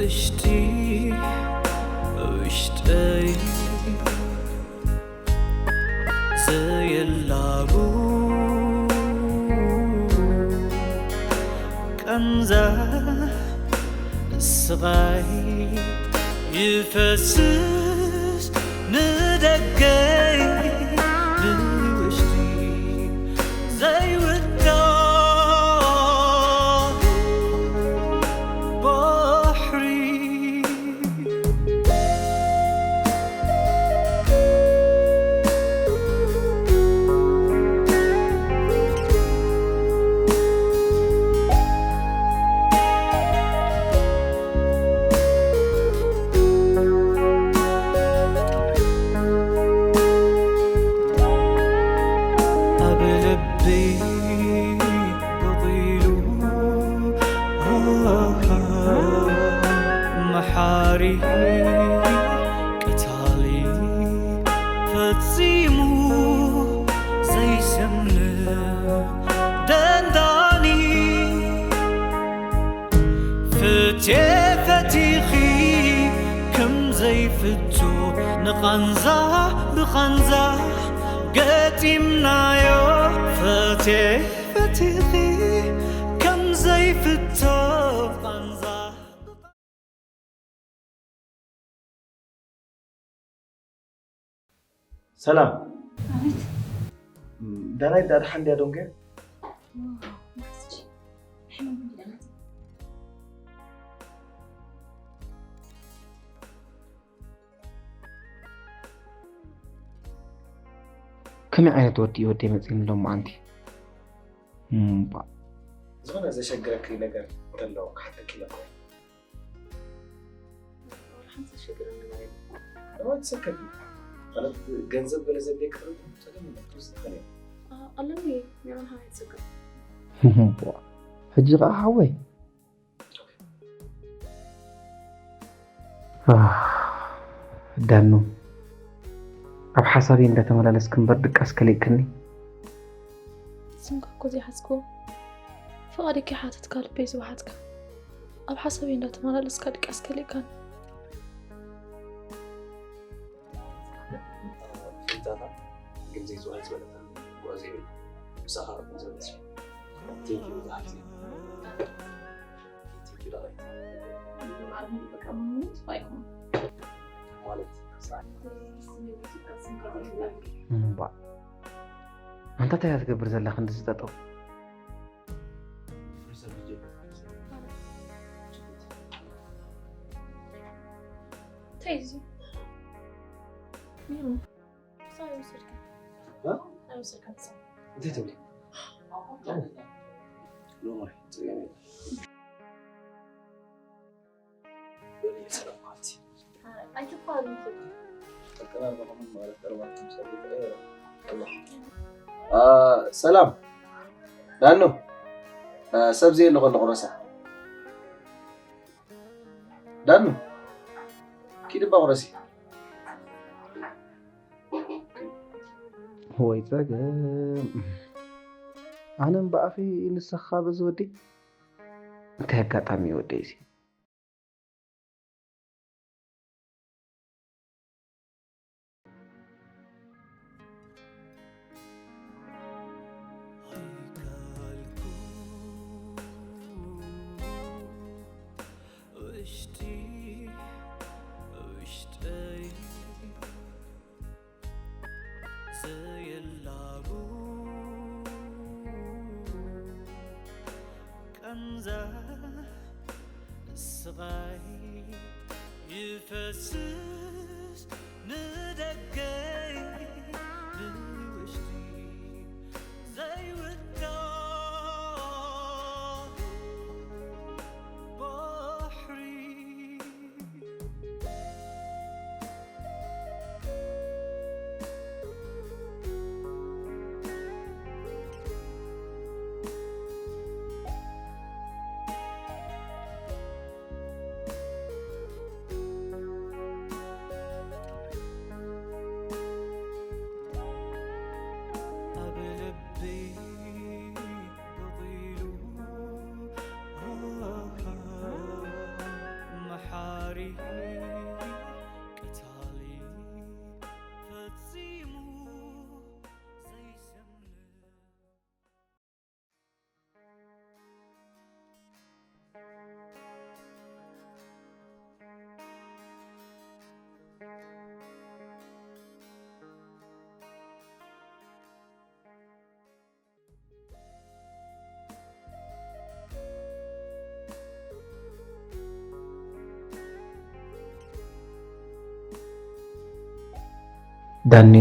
ውሽጢ ውሽጠይ ዘየላቡ ቃንዛ ስቓይ ይፈስስ ንደገይ ብውሽጢ ዘይውዳእ ባሕሪ። ኣብ ልበይ በቒሉ መሓሪ ቀታሊ ፈጺሙ ዘይሰምዕ ደንዳኒ። ፍትየ ፈቲኺ ከም ዘይፍቶ ንቓንዛ ብቓንዛ ገጢምናዮ። ፍትየ ፈቲኺ ከም ዘይፍቶ ቓንዛ። ሰላም። ኣቤት። ዳናይት ዳኣ ደሓን ድያ ዶንገ? ከመይ ዓይነት ወዲ እዩ ወደይ መፂእኒ ሎም መዓንቲ? እምባ። ዝኾነ ዘሸግረኪ ነገር እንተሎ ክሓተኪ ኢለ እኮ እየ። ሓንቲ ዘሸግረኒ ነገር የለን። No, it's okay። ማለት ገንዘብ ገለ ዘድልየኪ ተሎ ጸገም የለን፣ ክትወስዲ ትኽእሊ ኢኺ። ኣ-፣ ኣለኒ፣ ሜሮን፣ ሓወይ፣ it's okay። ሕጂ ኸዓ ሓወይ። ኣህ፣ ዳኑ፣ ኣብ ሓሳበይ እንዳተመላለስኪ እምበር ድቃስ ከሊእክኒ። ስምካ እኮ ዘይሓዝክዎ። ፍቓደይ ከይሓተትካ ልበይ ዝወሓጥካ። ኣብ ሓሳበይ እንዳተመላለስካ ድቃስ ከሊእካኒ። ፍታታ ግን ዘይዝዋይ ዝበለታ ጓዝ የብላ። ምሳኻ ቁም ዝበለች። Thank you፣ ብዙሓት ጊዜ። Thank you፣ ዳዊት። ማለት፣ እምባ። ኣንታ እንታይ እያ ትገብር ዘላ ክንዲ ዝጠጠው? እንታይ እዩ እዚ? ሜሮን፣ ክሳብ ኣይወሰድካን። እ? ኣይወሰድካን ክሳብ። እንታይ ትብሊ? ሎማይ፣ ጸገም የለን። በሊ፣ ሰላም መዓልቲ። ኣይትፋሉ። ኣቀራርባኹም ማለት ቀረባኩም ሰብ ይፍጠር። አ፣ ሰላም። ዳኑ። አ፣ ሰብ ዘየለ ከሎ ቁረሳ። ዳኑ። ኪድ እባ ቁረሲ። ወይ ጸገም። ኣነ እምበኣኺ ንስኻ በዚ ወዲ። እንታይ ኣጋጣሚ እዩ ወደይ እዚ? ውሽጢ ውሽጠይ ዘየላቡ ቃንዛ ስቓይ ይፈስስ ንደገይ ብውሽጢ ዘይውዳእ ባሕሪ። ዳኒ፣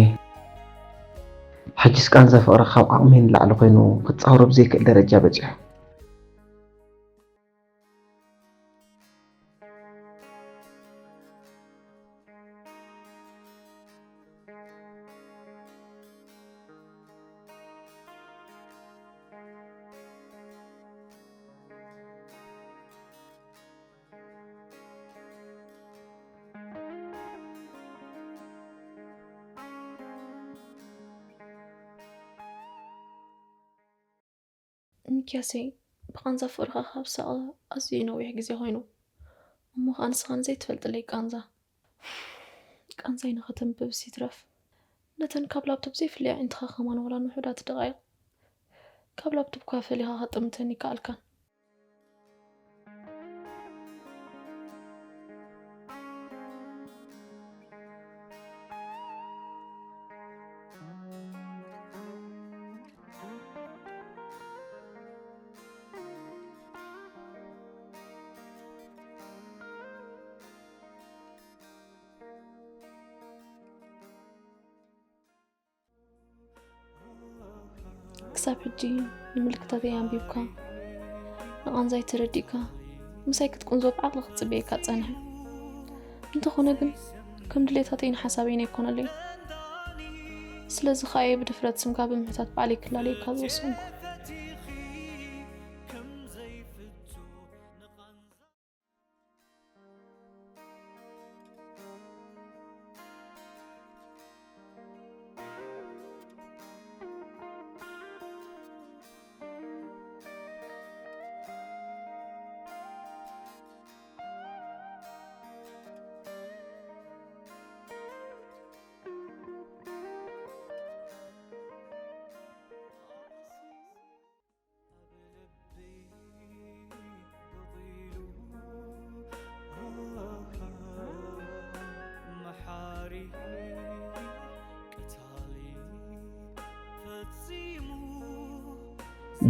ሕጂስ ቃንዛ ፍቕሪ ካብ ዓቕመይ ንላዕሊ ኮይኑ ክጻወሮ ብዘይክእል ደረጃ በጺሑ። ሚኪያሰይ፣ ብቓንዛ ፍቕርኻ ካብ ሳቐ ኣዝዩ ነዊሕ ግዜ ኮይኑ። እሞ ኸኣ ንስኻ ንዘይትፈልጥለይ ቃንዛ፣ ቃንዛይ ንኸተንብብስ ይትረፍ፣ ነተን ካብ ላፕቶፕ ዘይፍለያ ኣዒንትኻ ከማን ዋላ ንውሑዳት ደቓይቕ ካብ ላፕቶፕካ ፈሊኻ ከጥምተን ይከኣልካን። ክሳብ ሕጂ ንምልክታተይ ኣንቢብካ፣ ንቓንዛይ ተረዲእካ፣ ምሳይ ክትቁንዞ ብዓቕሊ ክጽበየካ ጸኒሐ። እንተኾነ ግን፣ ከም ድሌታተይን ሓሳበይን ኣይኮነለይን። ስለዚ ኸኣ እየ ብድፍረት ስምካ ብምሕታት ባዕለይ ክላለየካ ዝወሰንኩ።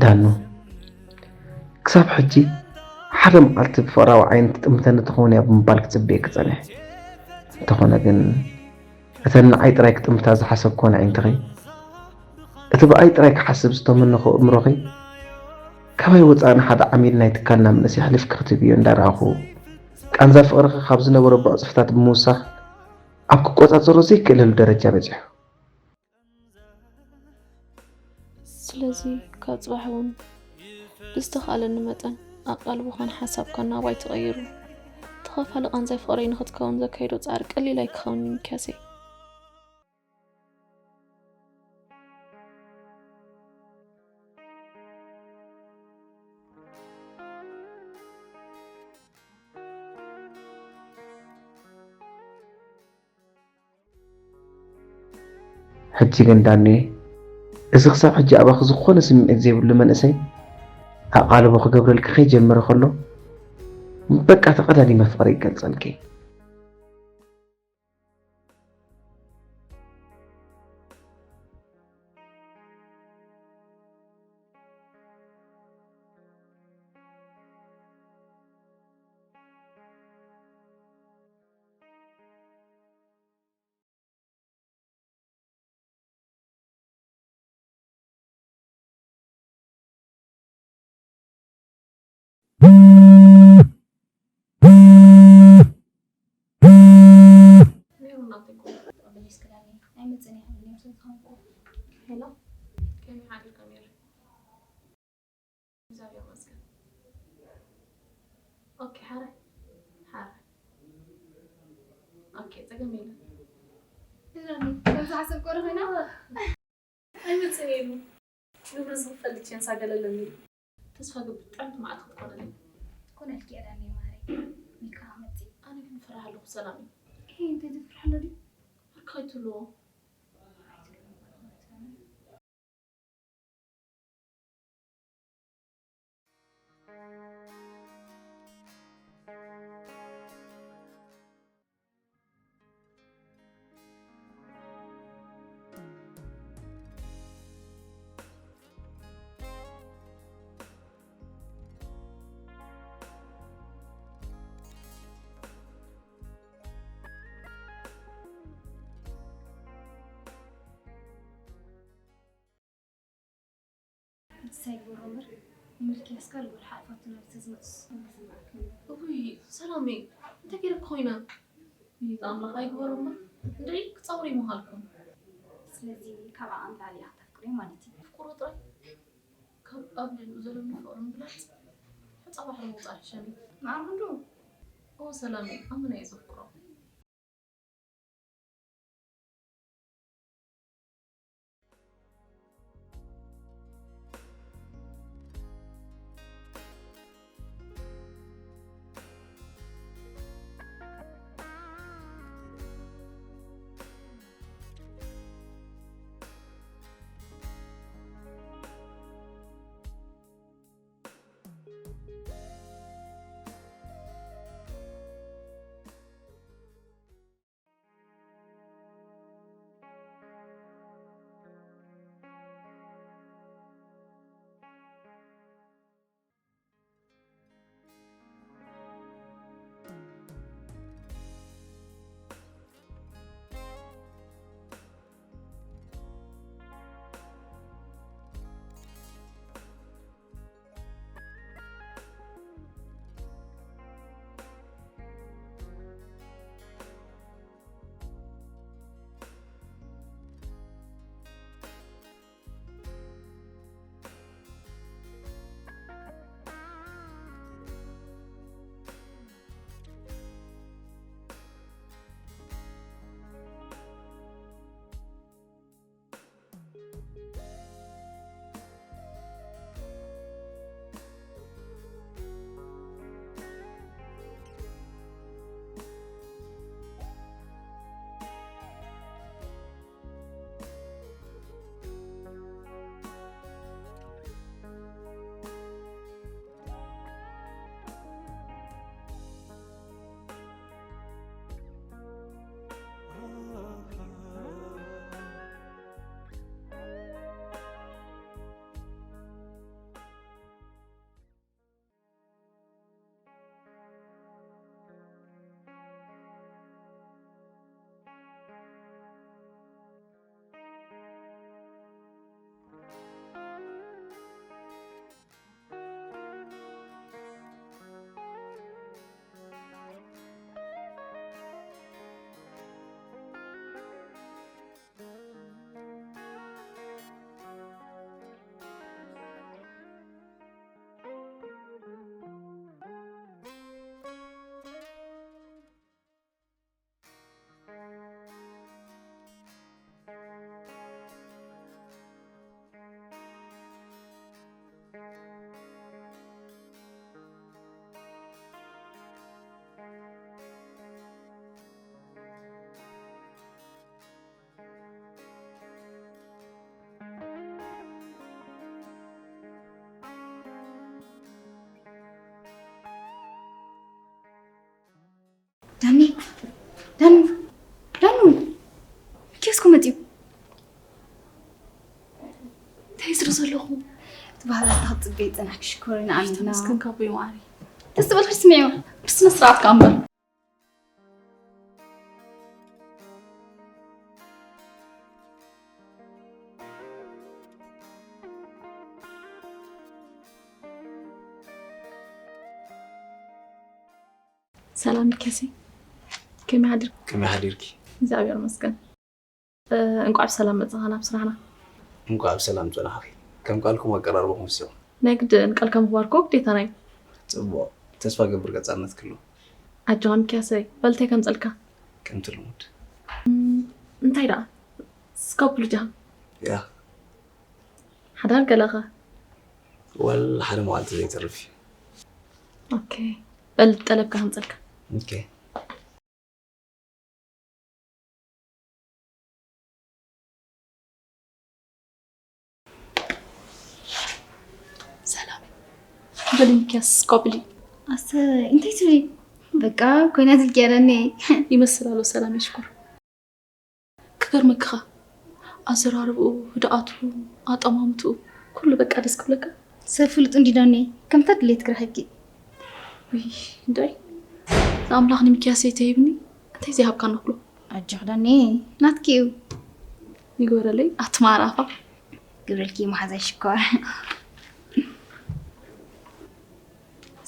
ዳኑ፣ ክሳብ ሕጂ ሓደ መዓልቲ ብፍቕራዊ ዓይኒ ትጥምተኒ ትኸውን እያ ብምባል ክጽበየኪ ጸኒሐ። እንተኾነ ግን፣ እተን ንዓይ ጥራይ ክጥምታ ዝሓሰብክወን ኣዒንትኺ፣ እቲ ብኣይ ጥራይ ክሓስብ ዝተመነኹ እምሮኺ፣ ካባይ ወጻኢ ንሓደ ዓሚል ናይ ትካልና መንእሰይ ኣሕሊፍኪ ክትህብዮ እንዳረኣኹ፣ ቃንዛ ፍቕርኺ ካብ ዝነበሮ ብዕጽፍታት ብምውሳኽ፣ ኣብ ክቆጻጸሮ ዘይክእለሉ ደረጃ በጺሑ። ስለዚ፣ ካብ ጽባሕ እውን ብዝተኻእለኒ መጠን ኣቓልቦኻን ሓሳብካን ናባይ ተቐይሩ፣ ተኻፋሊ ቃንዛይ ፍቕረይ ንኽትከውን ዘካይዶ ጻዕሪ ቀሊል ኣይክኸውንን ሚክያሰይ። ሕጂ ግን ዳኑየ፣ እዚ ክሳብ ሕጂ ኣባኺ ዝኾነ ስምዒት ዘይብሉ መንእሰይ ኣቓልቦ ክገብረልኪ ከይጀመረ ከሎ፣ በቃ ተቐዳዲመ ፍቕሪ ይገልጸልኪ። ሜሮን ናተይ እኮ ተቐበለይ እስከ ዳኒ። ኣይመጽእን እየ ክብል ነይሩ ስለ ዝኾነ እኮ። ሄሎ፣ ከመይ ሓዲርካ ሜሪ? እግዚኣብሔር ይመስገን። ኦኬ፣ ሓራይ፣ ሓራይ። ኦኬ፣ ጸገም የለን። ዳኒ፣ ከም ዝሓሰብኮ ዶ ኮይና? ኣይመጽእን እየ ኢሉ። ግብሪ ዝኽፈል ቻንስ ኣገለለኒ ኢሉ። ተስፋ ገብር፣ ጥዕምቲ መዓልቲ ክትኮነለይ። ኮነልኪ እያ ዳኒ ማረይ። ሚካ መጺ። ኣነ ግን ፈራህ ኣለኹ ሰላም እዩ። እሄ፣ እንታይ ትፍርሕ ኣሎ ድዩ? ኣርካይ ትሎ። ሳይግበሮ እምበር፣ ንምልክያስ ጋር ልበል ሓልፋቱ ናብ ተዝመጽእ። እውይ፣ ሰላመይ፣ እንታይ ገይረኪ ኮይነ? ይህ ኣምላኽ ኣይግበሮ እምበር፣ እንድዒ ክጸውር ይመሃልኩም። ስለዚ ካብ ዓቐን ላዕሊ ኢኻ ተፍቅርዮ ማለት እዩ። ኣፍቅሮ ጥራይ? ካብ ኣብ ልዕሊኡ ዘለኒ ፍቕሪ ምግላጽ፣ ሑጻ ባሕሪ ምውጻእ ይሕሸኒ። ንኣርምንዶ? ኦ ሰላመይ፣ ኣመና እየ ዘፍቅሮ። ዳኒ፣ ዳኑ፣ ዳኑ፣ ኬስኩ መፂኡ። እንታይ ዝሪ ዘለኹ? እቲ ባህላት ክትፅበይ ዝፀናሕኪ ሽኮሪና ኣሚና። ተመስገን ካቦይ ማዓሪ። ደስ ትብል ክስምዕዮ። ብስነ ስርዓት ከኣ እምበር። ሰላም ሚኪያሰይ፣ ከመይ ሓዲርካ? ከመይ ሓዲርኪ? እግዚኣብሔር ይመስገን። እ፣ እንቋዕ ብሰላም መጻኻ ናብ ስራሕና። እንቋዕ ብሰላም ጸናሕኪ። ከም ቃልኩም ኣቀራርባኹም ወሲኹም። ናይ ግድን ቃልካ ምኽባር እኮ ግዴታና እዩ። ጽቡቕ። ተስፋ ገብር ቀጻልነት ክህሉ። ኣጆኻ ሚኪያሰይ፣ በል እንታይ ከምጸልካ? ከምቲ ልሙድ። እም፣ እንታይ ደኣ? ስካፕ ልጃ? ያ። ሓዳር ገለኸ? ወል ሓደ መዓልቲ ዘይተርፍ እዩ። ኦኬ። በል ጠለብካ ከምጸልካ። ኦኬ። ሰላም። በል ሚኪያስ፣ ቆብሊ። ኣሰ፣ እንታይ ትብሊ? በቃ፣ ኮይና ትልኪ ያለኒ። ይመስል ኣሎ ሰላም፣ የሽኩር። ክገርመክኻ፣ ኣዘራርብኡ፣ ህድኣቱ፣ ኣጠማምትኡ፣ ኩሉ በቃ ደስ ክብለካ። ሰብ ፍሉጥ እንዲ ዳኒ፣ ከምታ ድሌት ክረኸብኪ። ውይ፣ እንታይ? ንኣምላኽ ንሚኪያሰይ ተሂብኒ፣ እንታይ ዘይሃብካ ንኽሎ? ኣጆኽ ዳኒ፣ ናትኪ እዩ። ይግበረለይ፣ ኣቲ ማዕረ ኣፋ። ግብረልኪ መሓዛይ ሽኮር።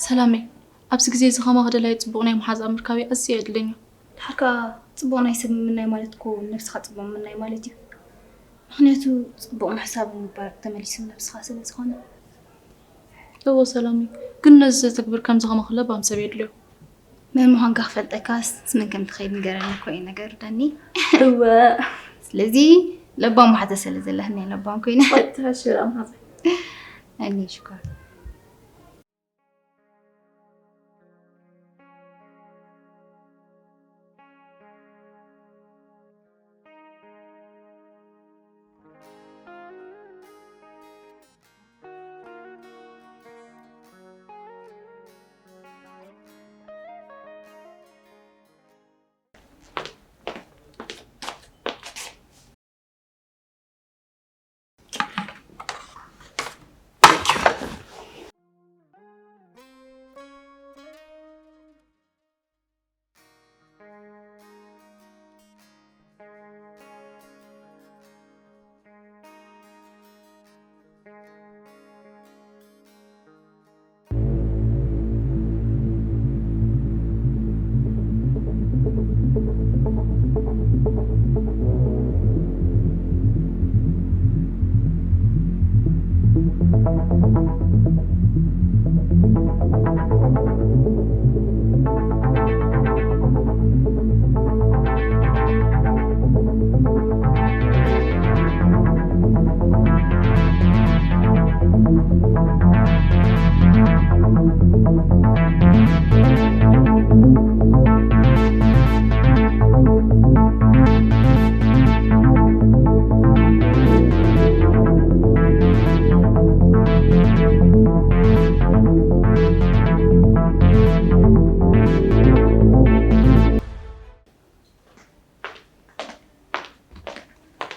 ሰላመይ፣ ኣብዚ ግዜ እዚ ከማኺ ደላይ ጽቡቕ ናይ መሓዛ ምርካበይ ኣዝየ እየ ዕድለኛ። ድሓር ከኣ ጽቡቕ ናይ ሰብ ምምናይ ማለት እኮ ንነብስኻ ጽቡቕ ምምናይ ማለት እዩ። ምኽንያቱ ጽቡቕ ምሕሳብ ምግባር ተመሊሱ ንነብስኻ ስለ ዝኾነ። እወ ሰላመይ፣ ግን ነዚ ዘተግብር ከምዚ ከማኺ ለባም ሰብ የድልዮ። መን ምዃንካ ክፈልጠካስ መን ከም ትኸይድ ንገረኒ እኮ እዩ ነገሩ ዳኒ። እወ። ስለዚ ለባም መሓዛ ስለ ዘለኒ ለባም ኮይነ። ተሓሽራ መሓዛ። ኣኒ ሽኮር።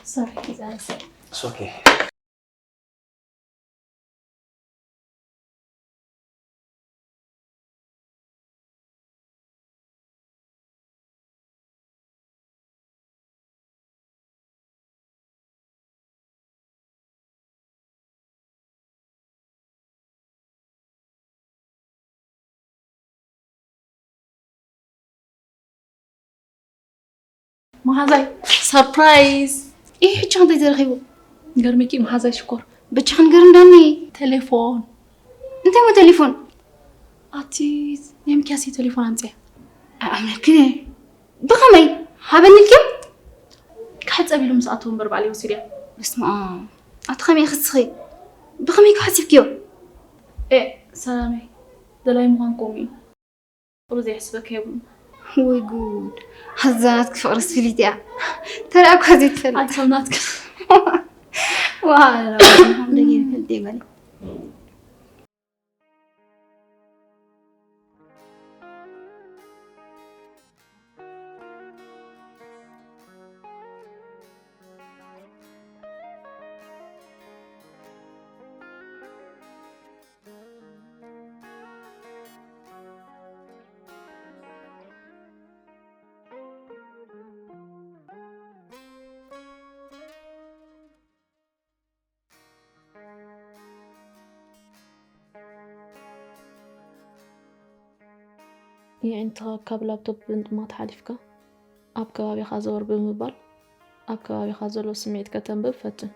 Sorry, guys. It's okay. መሓዛይ፣ ሰርፕራይዝ። ይህ ሕጂ እንታይ ተረኺቡ? ገርምኪ መሓዛይ ሽኮር። ብቻ ክንገር እንዳኒ። ቴሌፎን። እንታይ ሞ ቴሌፎን? ኣቲ ናይ ምክያሲ ቴሌፎን ኣምፅያ። ኣምለክ። ብኸመይ? ሃበኒ ኢልክዮ? ክሕፀብ ኢሉ ምስ ኣተወ እምበር ባዕለይ ወሲድያ። በስመ ኣብ። ኣቲ ከመይ ክስኺ? ብኸመይ ክሓሲብክዮ? ኤ፣ ሰላመይ። ደላይ ምዃን ከምኡ እዩ። ቁሩ ዘይሕስበካ የብሉን። ወይ ጉድ። ኣዛ ናትኪ ፍቕርስ ፍሊት እያ። ተራ እኳ ዘይትፈልጥ። ኣቲ ሰብ ናትኪ። ዋ፣ ደጊ ይፈልጥ ይበል። የዒንትኻ ካብ ላፕቶፕ ብምጥማት ሓሊፍካ፣ ኣብ ከባቢኻ ዘወር ብምባል፣ ኣብ ከባቢኻ ዘሎ ስምዒት ከተንብብ ፈትን።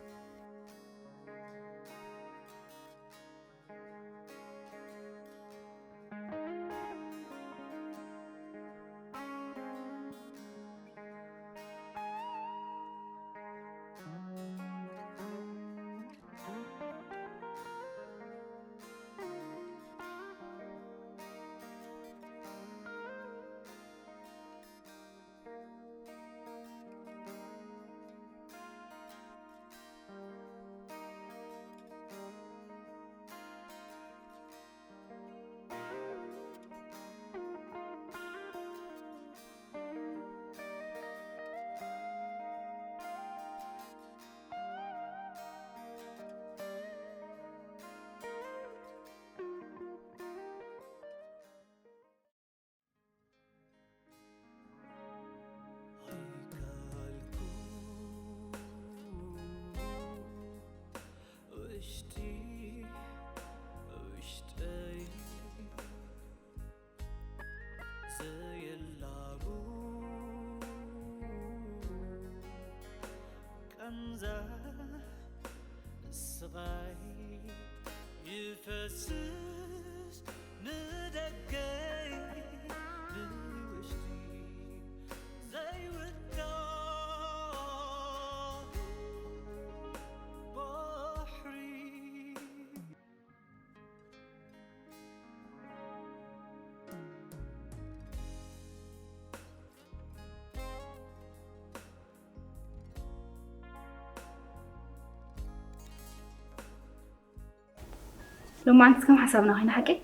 ሎማዓንትስ ከም ሓሳብና ኮይና ሓቀይ?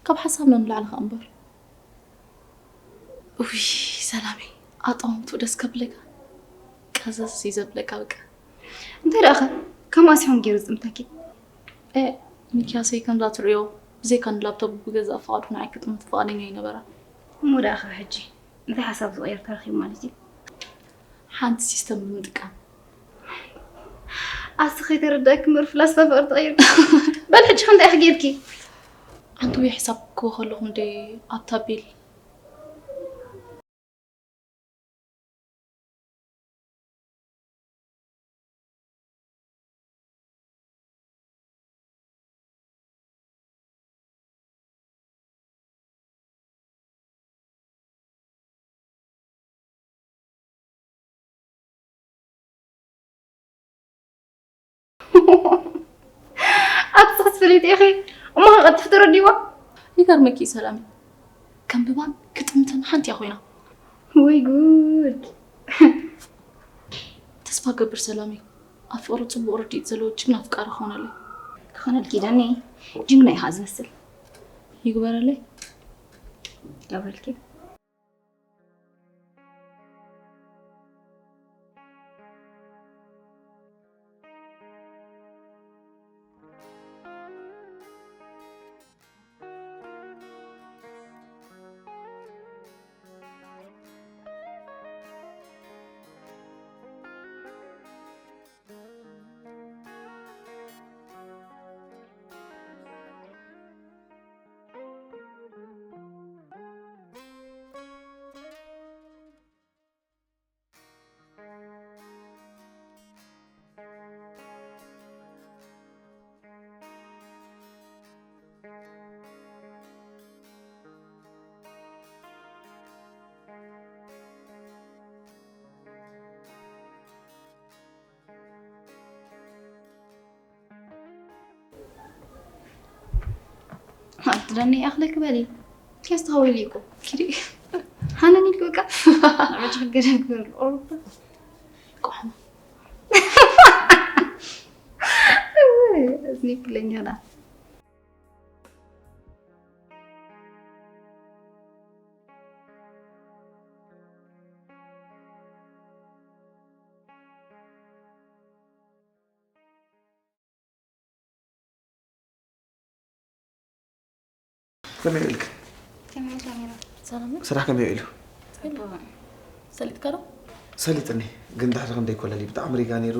ካብ ሓሳብና ንላዕሊ ከኣ እምበር። ውይ ሰላመይ፣ ኣጠማምትኡ ደስ ከብለካ፣ ቀዘዝ እዩ ዘብለካ በቃ። እንታይ ደኣ ኸ ከምኣ ሲሆን ገይሩ ዝጥምተኪ? እ፣ ሚኪያሰይ ከምዛ ትርእዮ ብዘይካ ንላፕቶፕ ብገዛእ ፍቓዱ ንዓይ ክጥምት ፍቓደኛ ኣይነበረን። እሞ ደኣ ኸ ሕጂ እንታይ ሓሳብ ዝቕየር ተረኺቡ ማለት እዩ? ሓንቲ ሲስተም ብምጥቃም። ኣስኺ ከይተረዳእኪ እምበር ፍላስፋ ፍቕሪ ተቐይሩ። በል ሕጂ ከ እንታይ ኢኺ ጌርኪ? ኣንትዊ ሕሳብ ክወ ከለኹ እንደ ኣብታ ቤል ኣቲ ስኽስ ፍልይቲ ኢኺ። እሞ ከቐጥፍ ተረዲዋ? ይገርመኪ ሰላም፣ ከንብባን ክጥምተን ሓንቲ እያ ኮይና። ወይ ጉድ። ተስፋ ገብር ሰላም እዩ። ኣብ ፍቕሪ ጽቡቕ ርድኢት ዘለዎ ጅግና ኣፍቃሪ ክኾነለይ። ክኾነልኪ ዳኒ፣ ጅግና ኢኻ ዝመስል። ይግበረለይ። ይገብረልኪ። ኣቲ ዳኒ ኣኽለኪ በሊ። ኬስ ተኸዊሉ እኮ። ኪዲ። ሃነን ኢልኪ በቃ። ኣበጭ ገደግበር። ኦሮፓ። ቆሕማ። እዝኒ ክለኛና። ከመይ ውዒልክን? ከመይ ውዒልካ ነይሩ? ሰላም ነው? ስራሕ ከመይ ውዒሉ? ጽቡቕ። ሰሊጥካ ዶ? ሰሊጥኒ፣ ግን ድሕሪ ክንደይ ኮለል እዩ፣ ብጣዕሚ ሪጋ ነይሩ፣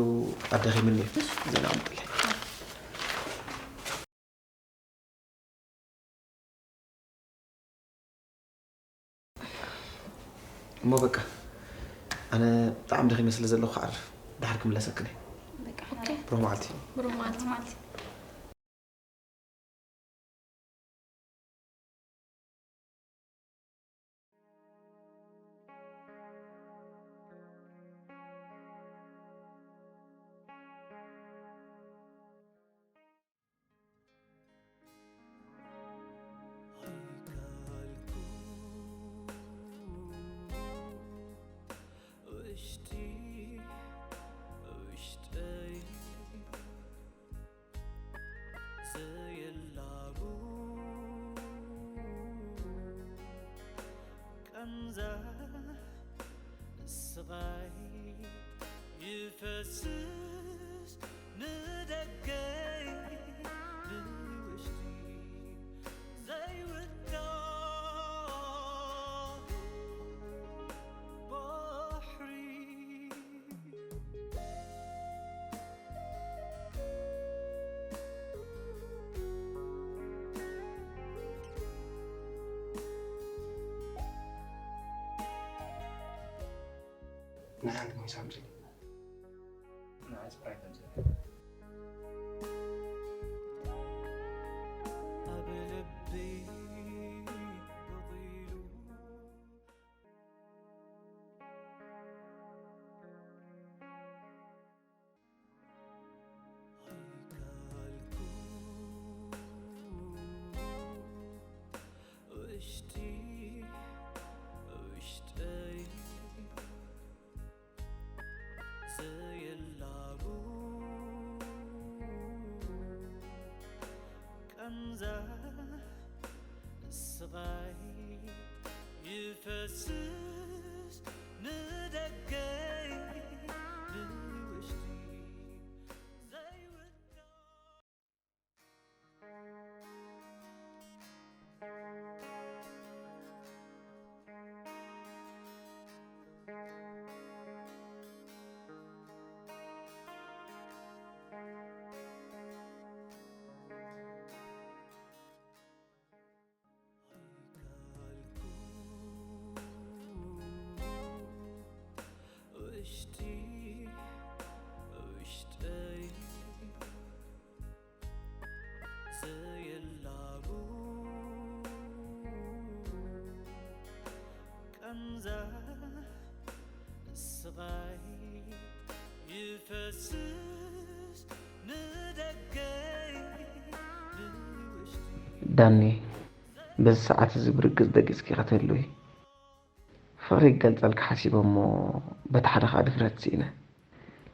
ኣዳኺምኒ እዩ። እሺ። ዜና ኣምጥለይ። እሞ በቃ፣ ኣነ ብጣዕሚ ደኺመ ስለ ዘለኹ ክዓርፍ፣ ድሓር ክምለሰክን እየ። በቃ፣ ኦኬ። ብሩኽ መዓልቲ። ብሩኽ መዓልቲ። ውሽጢ ውሽጠይ ዘየላቡ ቃንዛ ስቓይ ይፈስስ ንደገይ ንውሽጢ ዘይውዳእ ባሕሪ። ንሓንቲ ሞይሳ ኣምፅእ። ንዓይ ስፕራይት ኣምፅእ። ኣብ ልበይ በቒሉ ኣይከኣልኩ ውሽጢ ውሽጠይ ዘየላቡ ፈስስ ንደገይ ንውሽጢ ዘይውዳእ። ውሽጢ ውሽጠይ ዘየላቡ ቃንዛ ስቓይ ይፈስስ ንደገይ ንውሽጢ። ዳኒ፣ በዚ ሰዓት እዚ ብርግጽ ደቂጽኪ ከተልዊ። ፍቕሪ ይገልጸልካ ሓሲበ እሞ በቲ ሓደ ኸኣ ድፍረት ስኢነ።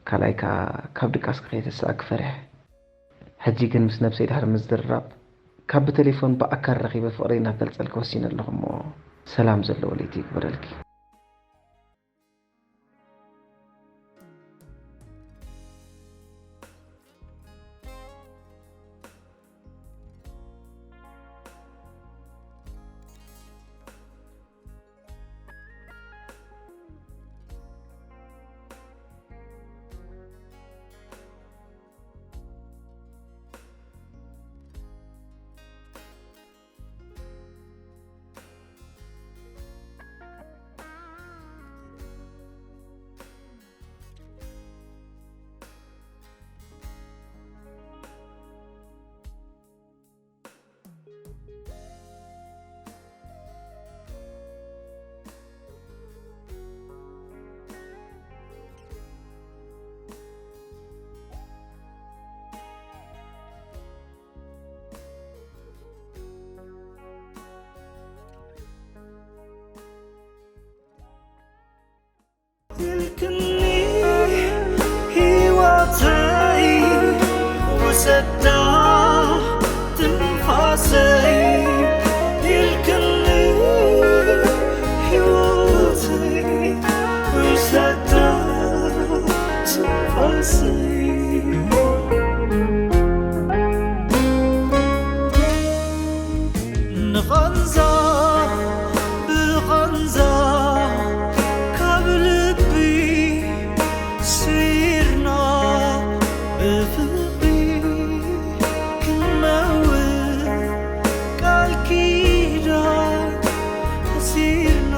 ካልኣይ ከኣ ካብ ድቃስኪ ከይተስኣኪ ፈሪሐ። ሕጂ ግን ምስ ነብሰይ ድሕሪ ምዝርራብ፣ ካብ ብቴሌፎን ብኣካል ረኺበ ፍቕረይ እናገልጸልኪ ወሲነ ኣለኹ እሞ፣ ሰላም ዘለዎ ለይቲ ይግበረልኪ። ኢልክኒ ህይወተይ ውሰዳ ትንፋሰይ ኢልክኒ ህይወተይ ውሰዳ ትንፋሰይ። ንቓንዛ ብቓንዛ ካብ ልቢ ስዒርና ብፍቕሪ ክንመውት ቃል ኪዳን ኣሲርና።